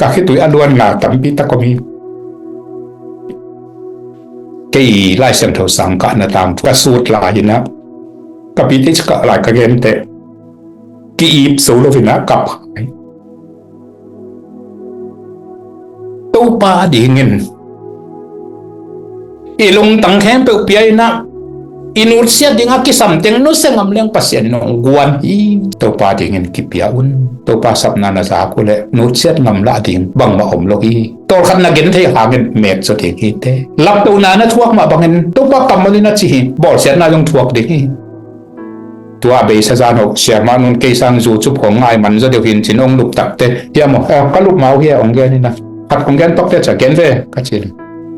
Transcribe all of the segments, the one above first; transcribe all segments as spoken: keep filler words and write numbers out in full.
Ka khitui a luanna tampi tak om hi. Kei Lai Siangtho sang kahna tangthu ka sut lai-in ah, ka pite cih kah lai ka gen teh, ki-ip zo lo-in ah kap hai. Topa dingin i lungtang khempeuh pia-in ah, i nutsiat ding a kisam teng nusia ngam leng Pasian in hong guan hi. Topa dingin kipia un. Topa sapna na zak uh leh nutsiat ngam lah ding bangmah om lo hi. Tawlkhat na gen thei hangin mek zaw ding hi teh. Laptohna na thuak mah bangin Topa kammal in a ci hi. Bawlsiatna zong thuak ding hi. Tua beisa zan ho, Sia Mah Nun kei sang YouTube khong ngai man zaw deuh hi in ci-in hong lup tak teh, hiam aw, eh, ka lup mah uh hi a, hong gen in ah. Khat hong gen tawk teh, ca gen ve ka ci.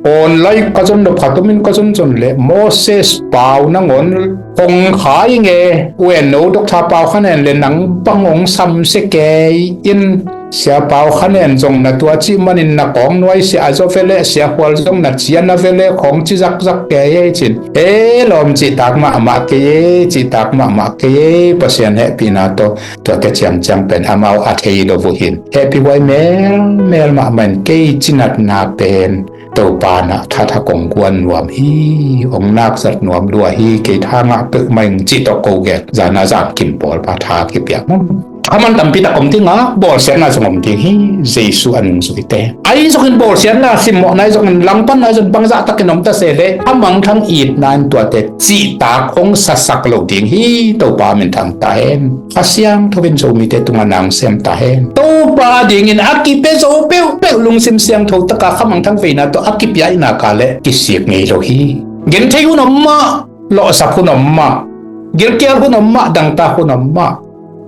Online ka zon nop khat om in, ka zon zon leh Moses Pau nangawn hong khai nge, U N O Doctor Pau Khan En leh nang bang hong samsia kei in, Sia Pau Khan En zong na tua cih manin na kawng nuaisiah a zaw ve leh, Sia Khual zong na cian a ve leh, khawng ci zakzak kei ei ci-in. E lawm, cihtak mahmah kei ei, cihtak mahmah kei ei, Pasian hehpihna tawh. Tuate ciangciang pen amau a thei lo uh hi in, hehpih huai melmel mahmah in, kei cinatna pen Topa in ah thatha kong guan nuam hi, hong nakzat nuam lua hi, kei tha ngah peuhmah ing cih tawh ko gen. Zan a zan kim pawl pa tha kipiak maw. Khaman tampi tak om ding a, bawlsiatna zong om ding hi, Jesu a nungzuite. Ahi zongin bawlsiatna, simmawhna ahi zongin, langpanna ahi zongin, bangzah takin om ta se leh, a mangthang itna in tuate cihtak hong sasak lo ding hi. Topa minthang ta hen. Kha Siangtho in Zomite tungah na hong sem ta hen. Topa dingin a kipia zo peuhpeuh lungsim siangtho taka kha mangthang veina tawh a kipia i nak leh kisik ngei lo hi. Genthei hun om mah, lawhsap hun om mah, gilkial hun om mah, dangtak hun om mah,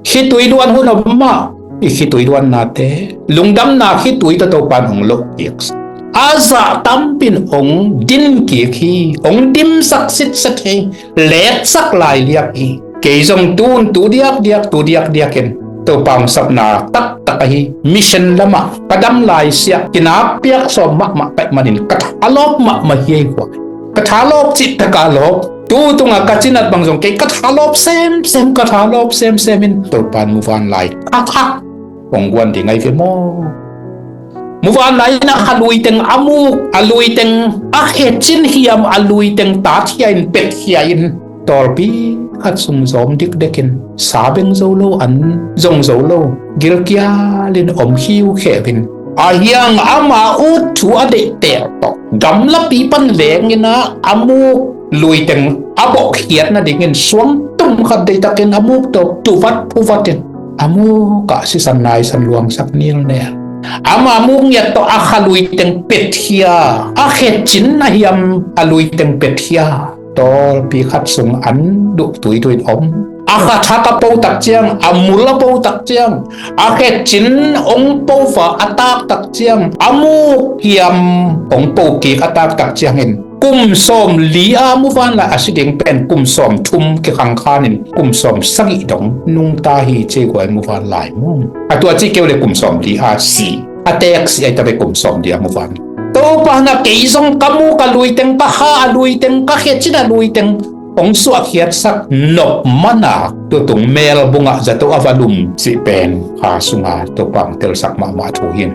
khitui luan hun om mah, i khitui luannate, lungdamna khitui tawh Topa in hong loh kik. A zah tampi in hong din kik hi, hong dimsak sitset hi, letsak lailiak hi. Kei zong tun tu diakdiak, tu diakdiak in Topa hong sapna taktak ahi mission lamah ka dam laisiah, kinakpiak sawm mahmah ka hih manin ka thalawp mahmah hi ei hua. Ka thalawp cih taka lawp. Tu tungah ka cinat bang zong kei ka thalawp semsem, ka thalawp semsem in Topa in muvanlai thakthak hong guan ding ahi ve maw. Muvanlai in a kha lui teng a muk, a lui teng a khe cin hiam, a lui teng tatkhia in petkhia in, tawlpi khat sung zawm dikdek in, sa beng zo lo, an zong zo lo, gilkial in om khiukheuh in, a hiang ama ut thu a deihtel tawh gamlapi pan leng in a, a muk lui teng a bawhkhiat nadingin suangtum khat deihtakin a muk tawh tuvat phuvat in, a muk ah sisan naisan luangsak nilnel. Ama muk ngiat tawh a kha lui teng petkhia, a khe cin a hiam a lui teng petkhia, tawlpi khat sung an duh tuitui in om. A kha thak a po tak ciang, a mul a po tak ciang, a khe cin hong po va a tak tak ciang, a muk hiam hong po kik a tak tak ciangin, kum sawmli a muvanlai a si ding pen kum sawmthum kikhangkhan in kum sawmsagih dong nungta hi ci ei guai muvanlai mu. A tua ci kei uh leh kum sawmli a si. A teek si ahi ta ve, kum sawmli a muvanlai. Topa in a kei zong ka muk a lui teng, ka kha a lui teng, ka khe cin a lui teng hong suahkhiatsak nop man a, tutung mel bungah zato a va lum cih pen kha sunga Topa hong telsak mahmah thu hi.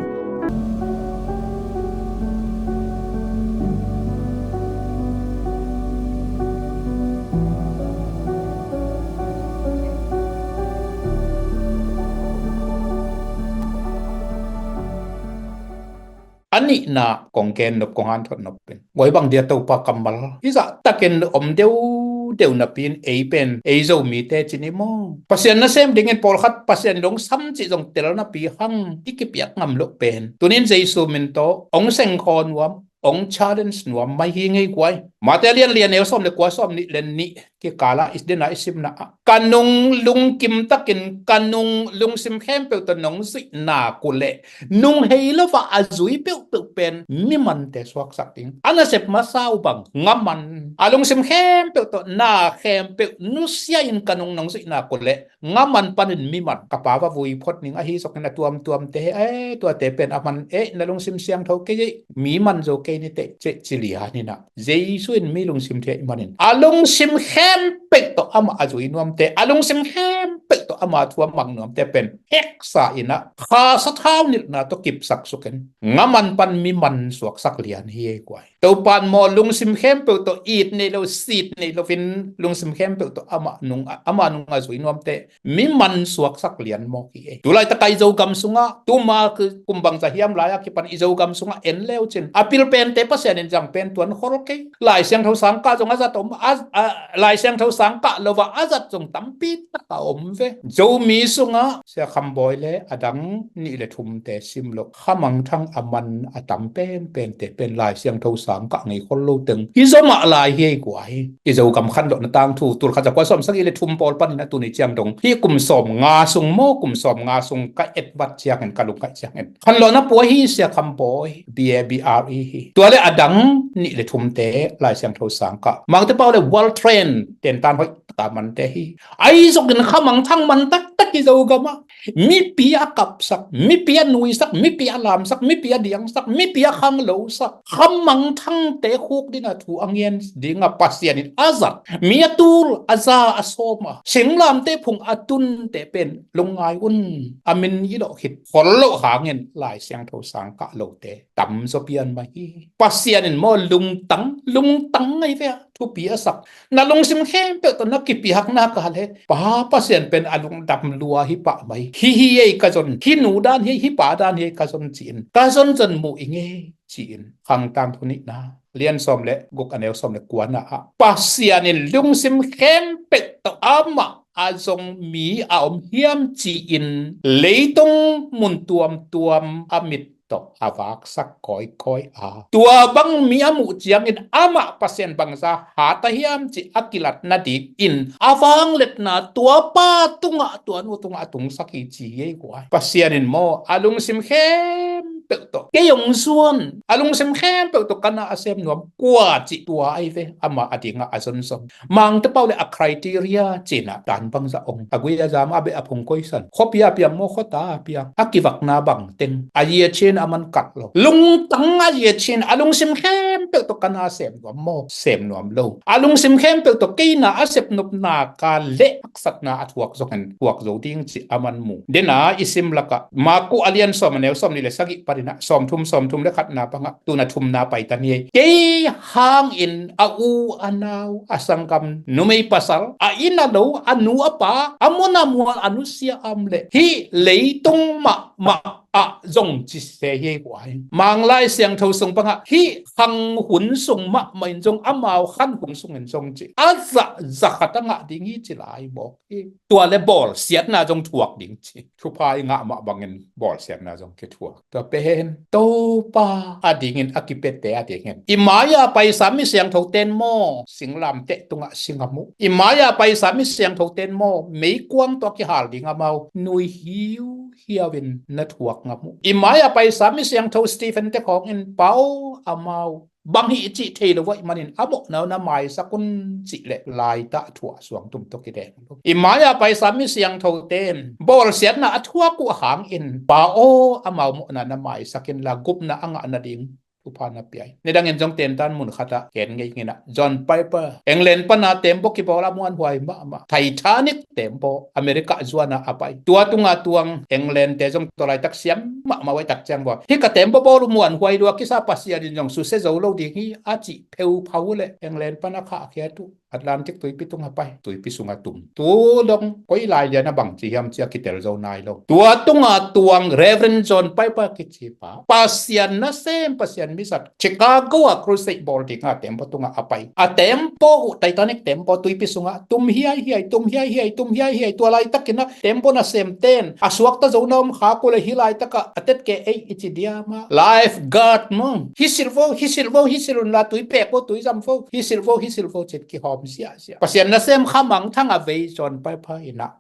A nihna kong gen nop, kong hanthot nop pen, guai bang dia Topa kammal i zahtakin om deuhdeuh napi in ei pen, ei Zomite ci ni maw, Pasian nasem dingin pawlkhat Pasian in hong sam cih zong tel napi hang i kipiak ngam loh pen, tunin Jesu min tawh hong sengkhaw nuam, hong challenge nuam mai hi ngei guai. Mate a lian li a neu sawm le kua, sawm nih le nih kikala i dena i simna ah, ka nung lungkim takin ka nung lungsim khempeuh tawh nong zuih nak uh leh, nung hei lo a a zui peuhpeuh pen mimante suaksak ding. A nasep masa uh bang ngaman, a lungsim khempeuh tawh na khempeuh nusia in ka nung nong zuih nak uh leh, ngaman panin miman, ka pa va vui phot ning ahi zongin a tuamtuamte, eh, tuate pen a man, eh, na lungsim siangtho kei ei, mi man zo kei ni teh, cih ci lian in ah, Jesu in mi lungsim thei ahih manin a lungsim khempeuh tawh amah a zui nuamte, a lungsim khempeuh tawh ama thu a mang nuamte pen heksa in ah kha sathau nilhna tawh kipsak sukin ngaman pan mi man suaksak lian hi ei guai. Topan maw lungsim khempeuh tawh it nei lo, sit nei lo in lungsim khempeuh tawh amah nung, amah nung a zui nuamte mi man suaksak lian mawk hi ei. Tulaitak a i Zogam sungah tuma kum bangza hiam lai a kipan i Zogam sungah en leucin a pil pente Pasian in zang pen tuan khol kei. Lai Siangtho sangkah zong a zat om, a, a, Lai Siangtho sangkah lo a a zat zong tampi tak a om ve. Zomi sungah Sia Kham Bawi le a dang nih le thumte sim lo khamangthang a man a tam penpente pen Lai Siangtho sangkah ngei khol lo teng hi zomah lai hi ei guai. I Zogam khanlawhna tangthu tulkhat zakua sawm sagih le thum pawl panin a tuni ciang dong hi kum sawm nga sung maw, kum sawm nga sung ka etvat ciangin ka lungkaih ciangin khanlawhna pua hi Sia Kham Bawi, B A B R E hi. Tua le a dang nih le thumte Lai Siangtho sangkah, Mangte Pau le World Trend tentan hoih taka mante hi. Ahi zongin khamangthang man taktak i Zogam ah mipi a kapsak, mipi a nuisak, mipi a lamsak, mipi a diangsak, mipi a khanglosak khamangthangte khuk ding a thu a ngen ding a Pasian in a zat, mi a tul a za a sawm a singlamteh phung a tunte pen lungngai un. A min i lawh khit khol loh hangin Lai Siangtho sangkah lote tamzaw pian mah hi. Pasian in maw lungtang, lungtang ngai ve a thupi a sak, na lungsim khempeuh tawh na kipiakna ka le Pa Pasian pen a lungdam lua hi pah mai. Hi hi ei ka zon, hi nu dan hi ei, hi pa dan hi ei ka zon ci-in ka zonzon muh i ngei ci-in Khang Tangthu Nihna lian sawm le guk a neu sawm le kuana ah Pasian in lungsim khempeuh tawh amah a zong mi a om hiam ci-in leitung mun tuamtuam a mit tawh a vaksak kawikawi a, tua bang mi a muh ciangin amah Pasian bangza hat a hiam cih a kilat nadingin a vangliatna tua pa tungah, tua nu tungah a tungsak hi ci hi ei guai. Pasian in maw a lungsim khempeuh tawh kei hong zuan, a lungsim khempeuh tawh ka na a sem nuam kua cih tua ahi ve. Amah a dingah a zonzon Mangte Pau le a criteria cih in ah dan bangzah ong a gui a zam a beh a phung koisan, khuapi a piang maw khuata a piang, a kivakna bang teng, a zia chin a man kat lo, lungtang a zia chin a lungsim khempeuh tawh ka na sem nuam maw sem nuam lo, a lungsim khempeuh tawh kei na a sep nopna ka leh haksatna a thuak zongin thuak zo ding cih a man mu. Dena i sim lakah Maku a lian sawm a neu sawm nih le sagih panin ah sawm thum, sawm thum le khatna bangah tuna thumna paitan hi ei. Kei hangin a u a nau a sanggam numei pasal a inn a lo a nu a pa a mun a mual a nusia a om le hih leitung mahmah ah zong ci se hi ei guai. Manglai Siangtho sung bangah hih khang hun sung mahmah in zong amau khan hun sungin zong ci a zah zakhat a ngah ding hi ci lai mawk hi. Tua le bawlsiatna zong thuak ding ci. Thupha i ngah mah bangin bawlsiatna zong kithuak. Tua pen Topa a dingin a kipete a dingin i mai-a paisa mi siangtho ten maw singlamteh tungah si ngam uh. I mai-a paisa mi siangtho ten maw meikuang tawh a kihal ding amau nui hiuhiau in na thuak ngam uh. I mai-a paisa mi siangtho Stephen te khawngin Pa aw amau bang hih cih thei lo ahih manin a mawhna uh na maisak un cih leh laitah thuah suang tum tawh kideng lo. I mai-a paisa mi siangtho ten bawlsiatna a thuak uh hangin Pa aw amau mawhna na maisak inla gupna a ngah nading thupha na pia in. Nidangin zong tentan mun khatah ken ngei nginah John Piper England pana tembaw kibawl a muanhuai mahmah Titanic tembaw America zuana a pai. Tua tunga tuang England te zong tua laitak siam mahmah uh a, i tak ciang bawl hih ka tembaw bawl uh muanhuai lua kisa Pasian in zong susia zo lo ding hi a cih pheuphau uh leh England pana khahkhiat uh Atlantic tuipi tunga pai, tuipi sunga tum. Tu dong koi lai lian a bang ci hiam ci a kitel zo nai lo. Tua tunga tuang Reverend John Piper kici pa Pasian nasem, Pasian mizat Chicago a crusade bawl dinga tembaw tunga a pai. A tembaw uh Titanic tembaw tuipi sunga tum hiaihiai, tum hiaihiai, tum hiaihiai. Tua laitakin a tembaw nasem ten a suakta zo na om khak uh leh hih laitakah a tetke ei i ci diam a, life guard maw, hisil vo, hisil vo, hisil unla tui pek vo, tui zam vo, hisil vo, hisil vo cin kihawm ziahziah. Pasian nasem khamangthang a vei John Piper in a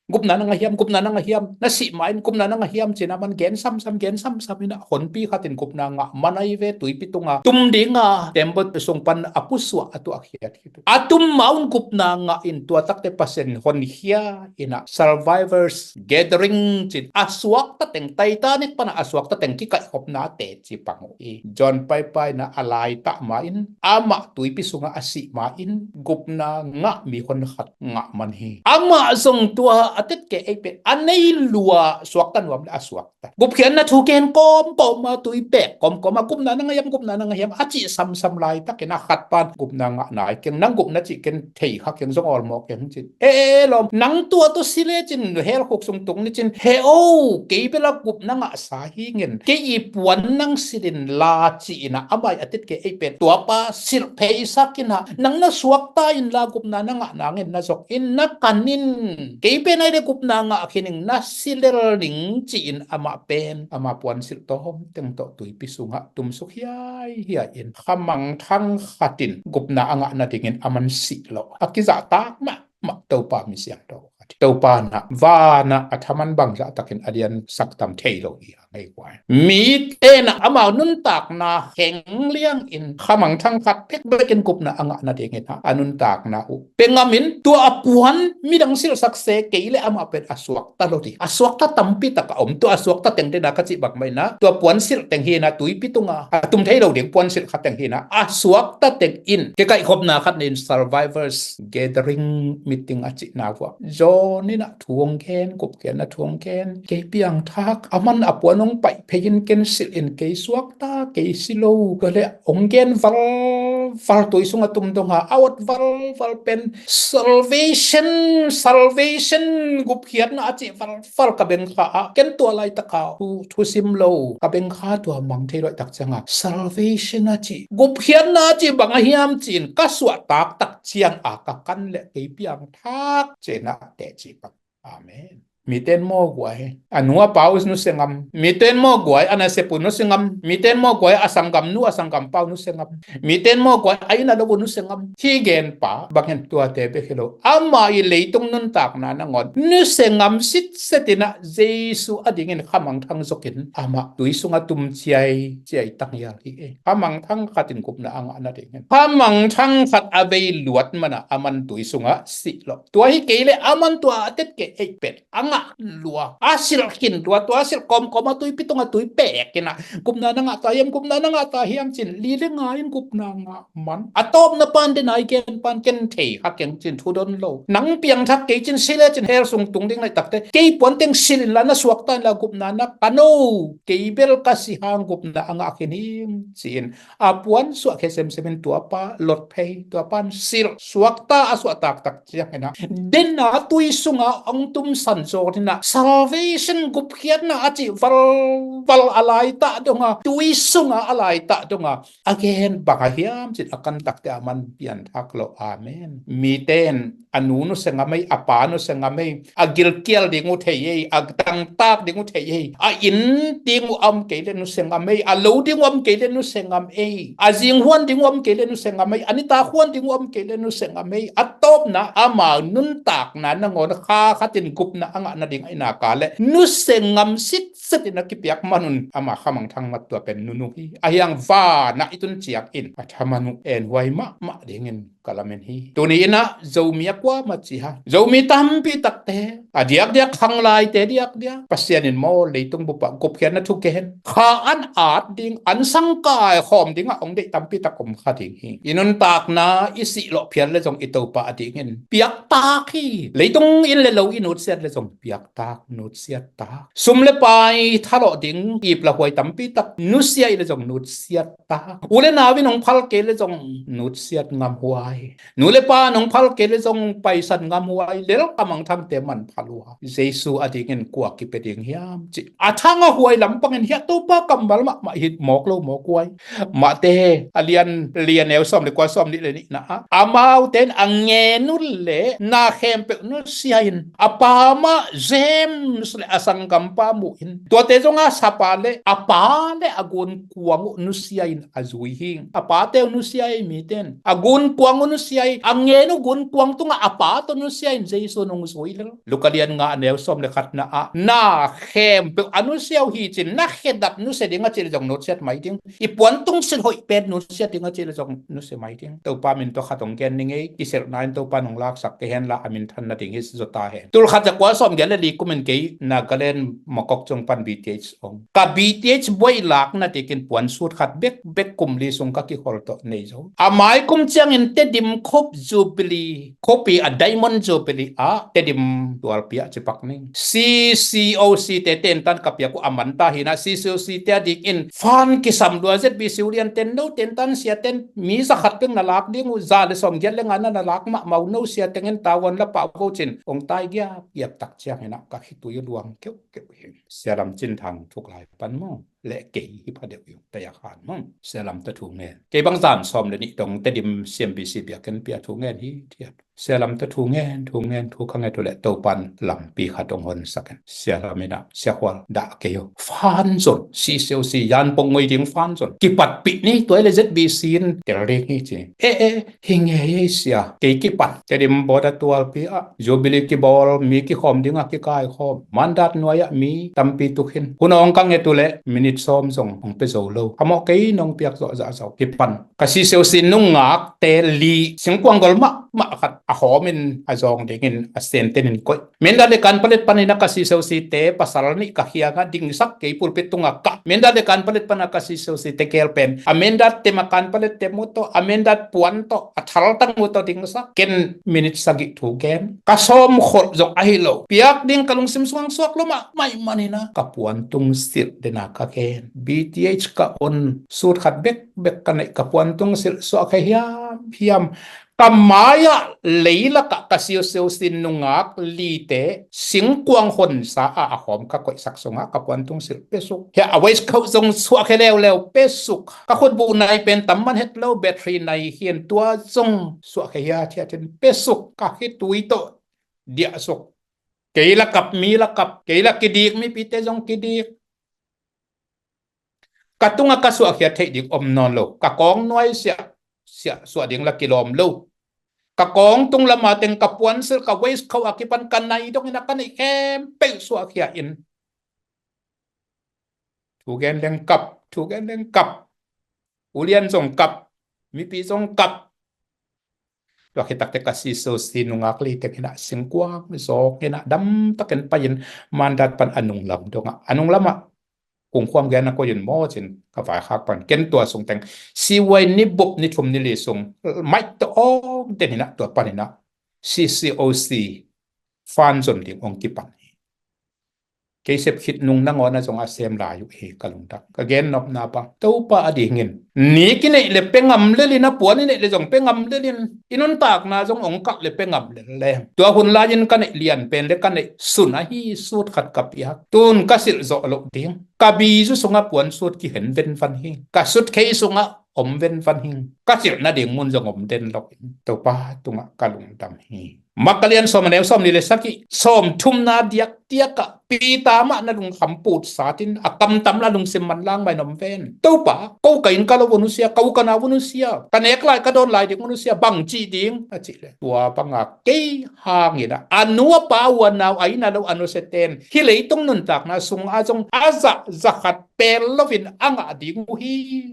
Gupna na ngah hiam, gupna na ngah hiam, na sih ma in, gupna na ngah hiam, ci-in aman gen samsam, gen samsam in ah, honpi khat in gupna ngah man ahi ve, tuipi tunga tum ding a, tembaw sung pan a pusuah a tuah khiat khit uh. A tum ma un gupna ngah in, tua takte Pasian honkhia in ah, survivors gathering ci-in, a suakta teng, Titanic pan a suakta teng kikaihkhopna teci pang uh hi. John Piper in ah a laitak ma in, amah tuipi sungah a sih ma in, gupna ngah mi honkhat ngah man hi. Amah zong tua a tetkeh ei pen a nei lua, suakta nuam le a suakta. Gupkhiatna thu gen kawmkawm a, tui pek kawmkawm a, gupna na ngah hiam, gupna na ngah hiam, a cih samsam laitakin a khat pan gupna ngah nai keng, nang gupna cih ken thei kha keng, zong awlmawh keng ci-in. E, e, lawm, nang tua tawh si lecin hell khuk sung tung ni ci-in, he o, kei bel a gupna ngahsa hi ing. Kei i puan nang silh inla ci-in ah, amah i a tetkeh ei pen tuapa silh pheisak in ah, nang na suakta inla gupna na ngah nangin na zok in, na kan in. Kei pen ai le gupna ngah khin ing, na si lel ning ci-in amah pen ama puan silh tawm teng tawh tuipi sungah tumsuk hiaihiai in, khamangthang khat in gupna a ngah nadingin aman sih lawh a kizahtak mahmah Topa mi siangtho khat hi. Topa in ah vanah a thaman bangzah takin a liansak tam thei lo hi hang ei guai. Mite in ah amau nuntakna heng liangin khamangthang khat bekbekin gupna a ngah nadingin ah a nuntakna uh pia ngam in, tua a puan midang silhsak se, kei le amah pen a suakta lo ding. A suakta tampi tak a om, tua a suakta teng den a ka cih bang mah in ah, tua puan silh teng hi in ah, tuipi tunga a tum thei lo ding puan silh khat teng hi in ah, a suakta teng in kikaihkhopna khat nei in, survivors gathering meeting a cihna uh ah, John in ah thu hong gen, gupkhiatna thu hong gen, kei piangthak, aman a puan hong paih phei in, ken silh in, kei suakta, kei si lo. Tua le hong gen valval, tui sungah tum dong a, a awt valval pen, salvation, salvation, gupkhiatna a cih valval ka bengkha a, ken tua laitaka thu, thusim lo ka bengkha, tua mang thei luaitak cianga salvation a cih, gupkhiatna a cih bang a hiam ci-in ka suahtak tak cianga ka kan le kei piangthak ci-in ah teci pang. Amen. Mite in maw guai, a nu a pa uh nusia ngam. Mite in maw guai, a nasep uh nusia ngam. Mite in maw guai, a sanggamnu a sanggampa uh nusia ngam. Mite in maw guai, a inn a lo uh nusia ngam. Hih genpa bangin tuate bek hi lo, ama i leitung nuntakna nangawn nusia ngam sitset in ah, Jesu adingin khamangthang zokin amah tui sungah tum ciaiciai tanghial hi e. Khamangthang khat in gupna a ngah nadingin, khamangthang khat a vei luat manah aman tui sungah sih lawh. Tua hi kei le aman tua a tetkeh ei pen a ngah lua, a silh khin lua, tua a silh kawmkawm a tuipi tungah tui pek in ah, gupna na ngah ta hiam, gupna na ngah ta hiam ci-in, li le nga in gupna ngah man. A tawpna pan den a i gen pan ken thei kha keng ci-in thudon lo. Nang piangthak kei cin, si lecin hell sung tung ding laitakte, kei puan teng silh inla, na suakta inla gupna na kan o. Kei bel ka si hang gupna a ngah khin hi ing ci-in a puan suahkhia semsem in tuapa lot phei, tuapa in silh, suakta a suah taktak ciangin ah, den a tui sunga hong tumsan zawh in ah, salvation, gupkhiatna a cih valval a laitah donga, tui sunga a laitah donga a gen bang a hiam ci-in a kan takte aman pianthak lo. Amen. Mite in a nu nusia ngam ei, a pa nusia ngam ei, a gilkial ding uh thei ei, a dangtak ding uh thei ei, a inn ding uh a om kei le nusia ngam ei, a lo ding uh a om kei le nusia ngam ei, a zinghuan ding uh a om kei le nusia ngam ei, a nitak huan ding uh a om kei le nusia ngam ei. A tawpna amau nuntakna nangawn kha khat in gupna a ngah nading a i nak a le nusia ngam sitset in a kipiak manun ama khamangthang mat tua pen nunu hi. A hiang vanah i tun ciangin a thaman uh enhuai mahmah dingin ka lamen hi. Tuni in ah Zomi a kuamah ci ha, Zomi tampi takte, a diakdiak khanglaite diakdiak, Pasian in maw leitung bupah gupkhiatna thugen, kha an at ding, an sang kaikhawm dingah hong deih tampi tak om kha ding hi. I nuntakna i sih lawh phial le zong i Topa adingin piaktak hi. Leitung inn le lo i nutsiat le zong piaktak, nutsiat tak. Sum le pai thalawh ding, ip lahuai tampi tak nusia i le zong nutsiat tak. U le nau in hong phal kei le zong nutsiat ngamhuai. Nu le pa in hong phal kei le zong paisan ngamhuai. Lel khamangthangte manpha lua. Jesu adingin kua kipia ding hiam cih a thang a huai lampangin hiah Topa kammal mahmah hi mawk lo mawk huai. Mate a lian li a neu sawm le kua, sawm nih le nihna ah, amaute in a ngen uh le na khempeuh nusia in, a pa mah James le a sanggampa muh in, tuate zong a sapa le a pa le a gunkuang uh nusia in a zui hi. A pate uh nusia ei, mite in a gunkuang nusia hi. A ngen uh gunkuang tungah a pa tawh nusia in Jesu in hong zui lel. Luka lian nga a neu sawm le khatna ah na khempeuh a nusia uh hi ci-in na khedap nusia ding a cih leh zong nusiat mai ding. I puantung silh hoih pen nusiat ding a cih leh zong nusia mai ding. Topa min tawh khat hong gen ning ei, kisilhna in Topa in hong laksak kei hen la, a minthan nading hi zaw ta hen. Tul khat za kua sawm giat le li kum in kei Nagaland Mokokchung pan B T H ong. Ka B T H buai lakna dikin puan suit khat bekbek kum li sung ka kikhol tawh nei zo. A mai kum ciangin Tedim khup Jubilee, khuapi a Diamond Jubilee ah Tedim tualpi ah cipak ning. C C O C te tentan ka piak uh a manta hi-in ah, C C O C te a dikin fund kisam lua, Z B C ulian ten no tentan sia ten mi za khat peng na lak ding uh, za le sawm giat le nga na na lak mahmah uh, no sia tengin tavuan la pah vo ci-in ong tai giap giap tak ciangin ah ka khitui uh luang keuhkeuh hi. Sia Lam Cin Thang thuk lai pan maw, le kei hi pha deuh uh, taya khan maw, Sia Lam tawh thu ngen. Kei bang zan sawm le nih dong Tedim C M B C biakinn pi ah thu ngen hithiat. Sia Lam tawh thu ngen, thu ngen, thu ka nget uh leh Topa in lampi khat ong honsak in, Sia Lam in ah, Sia Khual, dah kei o. Fund zon, C C O C, Yan Pong ngoi ding fund zon. Kipatpih ni, tua hi leh Z B C in tel ding hi ci. Eh, eh, hi ngei ei sia, kei kipan. Tedim border tualpi ah Jubilee kibawl, mi kikhawm ding ah kikaikhawm. Mandat nuai ah mi tampi tuk hi-in. Hun a ong ka nget uh leh minute sawm zong ong pia zo lo. A mawh kei nong piak zawh zah zo. Kipan. Ka C C O C nungakte li singkuang gol mahmah khat a hawmin a zawng dingin a senten in koih. Mindat le Kanpalet panin ah ka C C O C te pasal nih ka khiangah dingsak, kei pulpit tungah kah. Mindat le Kanpalet panah ka C C O C te gel pen a mindat tem, a Kanpalet tem uh tawh, a mindat puan tawh, a thaltang uh tawh dingsak. Ken minute sagih thu gen. Ka sawm kholh zong ahi lo. Piak ding ka lungsim sungah suak lo mahmah ahih manin ah ka puantung silh den a ka gen. B T H ka on, suit khat bekbek ka neih, ka puantung silh suahkhia hiamhiam. Ka mai-ah leilakah ka C C O C nungak lite singkuang honsa a a hawm ka koihsak sungah ka puantung silh pia suk. Hiah a waistcoat zong suahkhia leuleu pia suk. Ka khutbuh nai pen tam man het lo, battery nai hi-in tua zong suahkhia hiathiat in pia suk. Ka khitui tawh diah suk. Kei la kap, mi la kap, kei la kidik, mipite zong kidik. Ka tungah ka suahkhiat theih ding om nawn lo. Ka kawng nuai siah, siah suah ding la kilawm lo. Ka kawng tung lamah teng ka puansilh, ka waistcoat a kipan ka nai dongin a ka neih khempeuh suahkhia in. Thu gen leng kap, thu gen leng kap. Ulian zong kap, mipi zong kap. Tua khit takteh ka C C O C nungak li teng in ah singkuang zawng in ah damtakin pai-in Mandat pan a nunglam dongah, a nunglamah kungkhuam gen a koih in maw ci-in ka vaikhak pan. Ken tua sung teng C Y ni bup ni thum ni li sung maih tawh awng den in ah tua pan in ah C C O C fund zon ding ong kipan hi. Kei sep khit nung nangawn ah zong a sem lai uh hi ka lungdam. Ka gen nopna pa, Topa a dingin ni kineih le pia ngam lel in, a puan i neih le zong pia ngam lel in, i nuntakna zong ong kah le pia ngam lel leng. Tua hun lai-in ka neih lian pen le ka neih sun ahi, suit khat ka piak. Tun ka silh zawh loh ding. Ka bizu sungah puan suit kihen venvan hi. Ka suitcase sungah om venvan hi. Ka silh nading mun zong om den lo in. Topa tungah ka lungdam hi. Mark a lian sawm a neu sawmnih le sagih, sawmthumna diakdiak ah Peter mah na lungkham put sat in, a kamtam la lungsim manlang mah in om ven. Topa, ko ka inn ka lo uh nusia, ka u ka nau uh nusia, ka nek lai ka dawn lai ding uh nusia, bang ci ding a cih leh, tua banga kei hangin ah a nu a pa, u a nau, a inn a lo a nusiate'n hih leitung nuntakna sungah zong a zah za khat pel loin a ngah ding uh hi.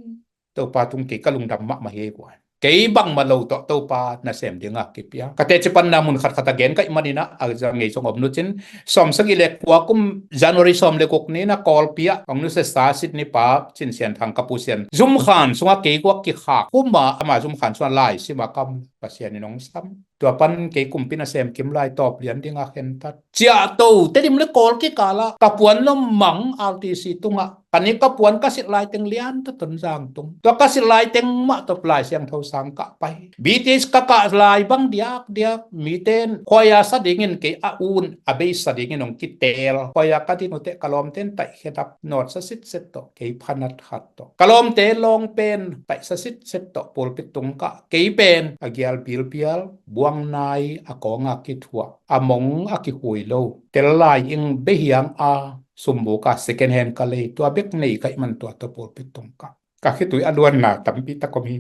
Topa tung kei ka lungdam mahmah hi ei guai. Kei bangmah lo tawh Topa nasem dingah kipia. Ka teci panna mun khatkhat a gen ka hih manin ah a za ngei zong om nucin, sawmsagih le kua kum January sawm le guk ni-in ah Kawlpi ah hong nusiasa Sydney pa Cin Sian Thang, ka pu Sian, zumkhan sungah kei guak kikhak, kum a ama zumkhan sungah lai sim a ka om, Pasian in hong sam. Tua pan kei kumpi nasem kim lai tawp lian dingah khentat. Ciahto, Tedim le Kawl kikalah ka puan lom mang R T C tungah, ka ni ka puan ka silh lai teng lian ta Tonzang tung. Tua ka silh lai teng mah tawh Lai Siangtho sang kah pai. B T H ka kah lai bang diakdiak, mite'n khuaia sa dingin kei a un a bei sa dingin hong kiteel. Khuaia ka din uh teh ka lawmte'n taihkhia dap nawt sa sitset tawh, kei phanat khat tawh. Ka lawmte lawng pen taihsa sitset tawh pulpit tung kah, kei pen a gial bilbial, buang nai a kawng a kithuah, a mong a kihui lo, tel lai ing, behiang a sumbuk a second hand ka lei, tua bek nei ka hih man tua tawh pulpit tung kah. Ka khitui a luanna tampi tak om hi.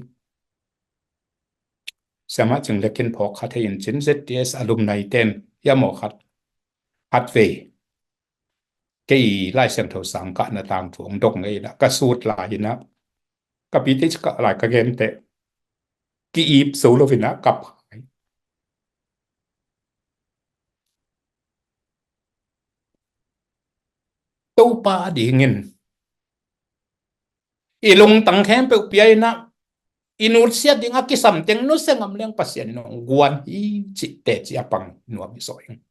Siamah Cing Lek in phawk kha thei in cin, Z T S alumni ten hiam aw khat, khat vei kei Lai Siangtho sang kahna tangthu hong dong ngei inah ka sut lai inah ka pite cakah lai ka gente ki-ip zo lo inah kap hai. Topa dingin i lungtang khempeuh pia inah i nutsiat ding a kisam teng nusia ngam leng Pasian in hong guan hi cih teci a pang nuam i zaw ing.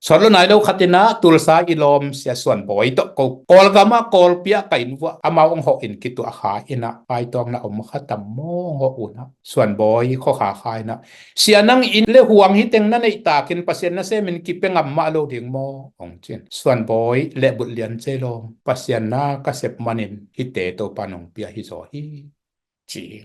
Suan lo nai lo khat inah Tulsa i lawm sia Suan Bawi tawh ko Kawlgam ah Kawlpi ah ka inn vuah amau hong hawh in kituah kha inah paitawng na om kha tam maw hong hawh unah Suan Bawi khua kha kha inah, "Sia, nang inn le huang hi teng na neih takin Pasian nasem in kipia ngam mah lo ding maw?" hong cin. Suan Bawi lehbulh lian cei lawm, "Pasian na ka sep manin hihte Topa nong pia hi zaw hi," ci hi.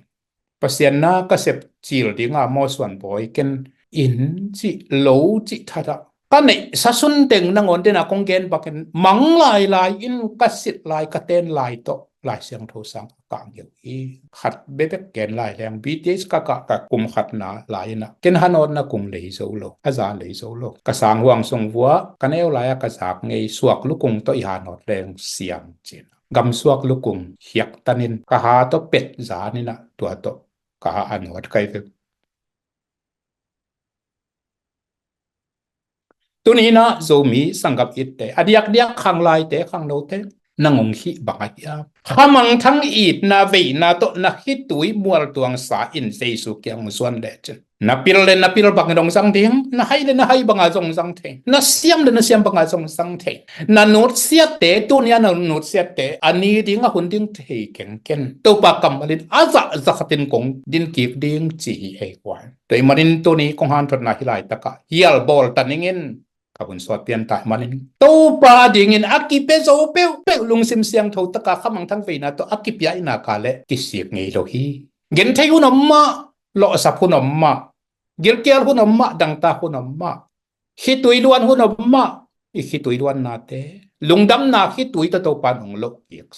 "Pasian na ka sep cil dinga maw Suan Bawi, ken inn cih lo cih thatah ka neih sasun teng nangawn dena kong gen bakin mang lailai in ka sit lai ka ten lai tawh Lai Siangtho sang a kah ngeu hi. Khat bebek gen lai leng, B T H ka kah ka kum khatna lai inah ken hanawtna kung lei zo lo, a za lei zo lo. Ka sang huang sung vuah ka neu lai-a ka zak ngei suak lukung tawh i hanawt leng siam cin. Gamsuak lukung hiaktanin ka ha tawh pet zaninah tua tawh ka ha a nawt kai ve. Tuninah Zomi sanggam itte, a diakdiak khanglaite khangnote, nang hong hih bang a hiam? Khamangthang itna veina tawh na khitui mualtuang sa in Jesu kiang hong zuan lecin, na pil le na pil bangin hong zang ding, na hai le na hai banga zong zang thei, na siam le na siam banga zong zang thei. Na nutsiatte, tunia na nutsiatte a ni ding a hun ding thei kengken Topa kammalin a zahzah khatin kong din kik ding ci hi ei kuai. Tua ahih manin tuni kong hanthotna hih laitakah hial bawl ta ningin ka vun suat pian ta ahih manin Topa dingin a kipia zo peuhpeuh lungsim siangtho taka khamangthang veina tawh a kipia inaka le kisik ngei lo hi. Genthei hun om mah, lawhsap hun om mah, gilkial hun om mah, dangtak hun om mah, khitui luan hun om mah, i khitui luannate lungdamna khitui tawh Topa in hong loh kik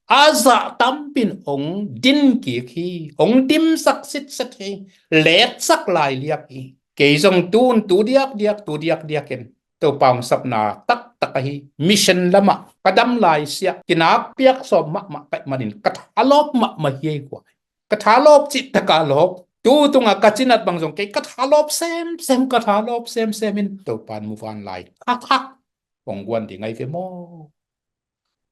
a zah tampin hong din kik hi, hong dimsak sitset hi, letsak lailiak hi. Kei zong tun tu diakdiak, tu diakdiakin Topa hong sapna taktak ahi mission lamah ka dam laisiah kinak piak sawm mahmah ka hih manin ka thalawp mahmah hi ei kuai. Ka thalawp cih taka lawp, tu tunga ka cinat bang zong kei ka thalawp semsem, ka thalawp semsem in Topa in muvanlai a thak hong guan ding ahi ve maw?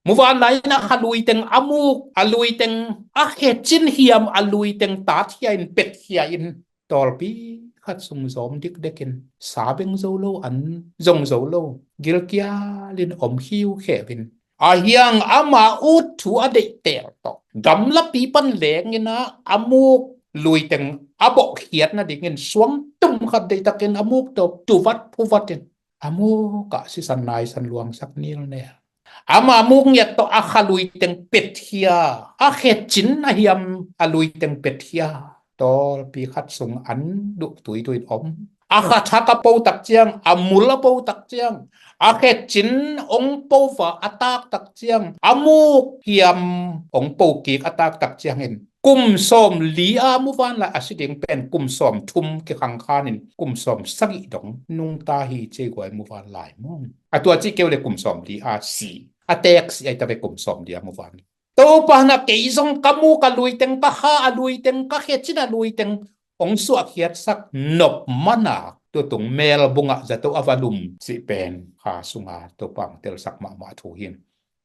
Muvanlai in a kha luiteng a muk, a luiteng a khecin hiam, a luiteng tatkhia in petkhia in tawlpi khat sung zawm dikdekin sa beng zo lo, an zong zo lo, gilkialin om khiukheuh in a hiang ama ut thu a deihtel tawh gamlapi pan lenginah a muk luiteng a bawhkhiat nadingin suang tum khat deihtakin a muk tawh tuvat phuvatin a mukah sisan naisan luangsak nilnel. Ama muk ngiat tawh a kha luiteng petkhia, a khecin a hiam a luiteng petkhia tawlpi khat sung an duh tuitui in om. A kha thak a po tak ciang, a mul a po tak ciang, a khecin hong po va a tak tak ciang, a muk hiam hong po kik a tak tak ciangin kum sawm li a muvanlai a si ding pen kum sawm thum kikhangkhanin kum sawm sagih dong nungta hi ci ei guai muvanlai maw. A tua cih keu le kum sawm li a si, a teek si ahi ta ve kum sawm li a muvanlai. Topa na kei zong ka muk a luiteng, ka kha a luiteng, ka khecin a luiteng hong suahkhiatsak nop mana tutung mel bungah zato a va lum cih pen kha sunga Topa hong telsak mahmah thu hi.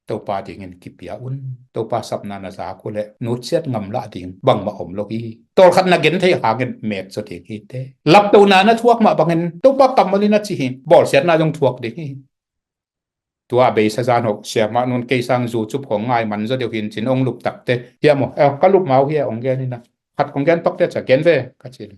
Topa dingin kipia un. Topa sapna na zak uh leh nutsiat ngamlah ding bangmah om lo hi. Tawlkhat na gen theih hangin met zaw ding hi te. Laptona na thuak mah bangin Topa kammalin a ci hi. Bawlsiatna zong thuak ding hi. Tua a beisa zan hok siamah nun kei sang zu cup khong ngai man zaw deuh hin cin hong lup takte hiam aw? Eh, ka lup mau hi a hong gen hi na. Khat hong gen pakte ca gen ve ka ci.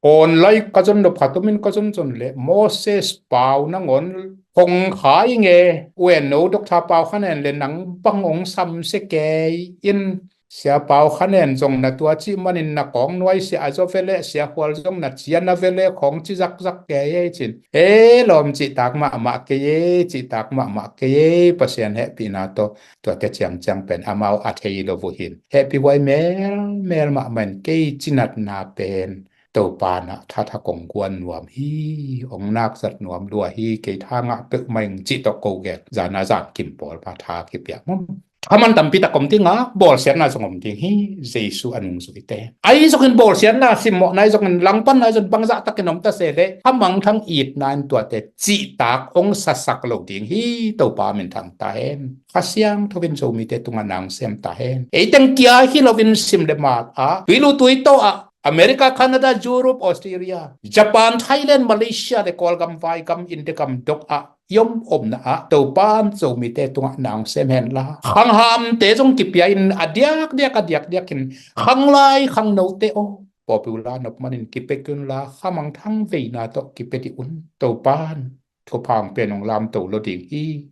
Online ka zon nop khat omin ka zonzon leh Moses Pau nangawn hong kha i nge, uen no Doctor Pau Khan En le nang bang hong samsia kei in Sia Pau Khan En zong na tua cih manin na kawng nuai sia a zaw vele, Sia Khual zong na cian a vele, khawng ci zakzak kei ei cin. E lawm, cihtak mahmah kei ei, cihtak mahmah kei ei, Pasian hehpihna tawh tuate ciangciang pen amau a thei lo uh hin hehpih huai melmel mahmah in, kei cinatna pen Topa na thatha kong guan nuam hi, ong nakzat nuam lua hi, kei tha ngah peuhmah ing cih tawh ko gel zana zan kim pawl pa tha kipiak mum. Thaman tampi tak om ding a, bawlsiatna zong om ding hi. Jesu a nungzuite ai zongin bawlsiatna simmawhna ai zongin langpanna ai zongin bangzah takin om ta se leh, thamangthang itna in tuate cihtak ong sasak lo ding hi. Topa min thang ta hen. Kha Siangtho in Zomite tungah na ong sem ta hen. Ei teng kia hi loin sim le mal ah, tuilu tuito ah, America, Canada, Europe, Australia, Japan, Thailand, Malaysia le Kawlgam, Vaigam, India gam dok ah i om omna ah Topan Zomite tungah na ong sem hen la, khanghamte zong kipia in a diakdiak a diakdiak in khanglai khangnote aw, popular nop manin kipia kei un la, khamangthang veina tawh kipia dih un. Topan thupha ong pia in, ong lamto lo ding hi.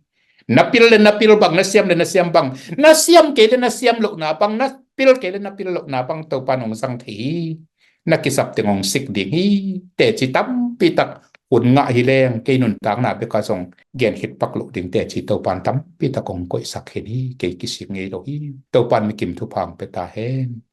Na pil le na pil bang, na siam le na siam bang, na siam kei le na siam lohna bang, na pil kei le na pil lohna bang Topan ong zang thei hi. Na kisap teng ong sik ding hi. Teci tampi tak hun ngah hi leng kei nuntakna bek ah zong gen khit pak loh ding teci Topan tampi tak ong koihsak khin hi. Kei kisik ngei lo hi. Topan mi kim thupha ong pia ta hen.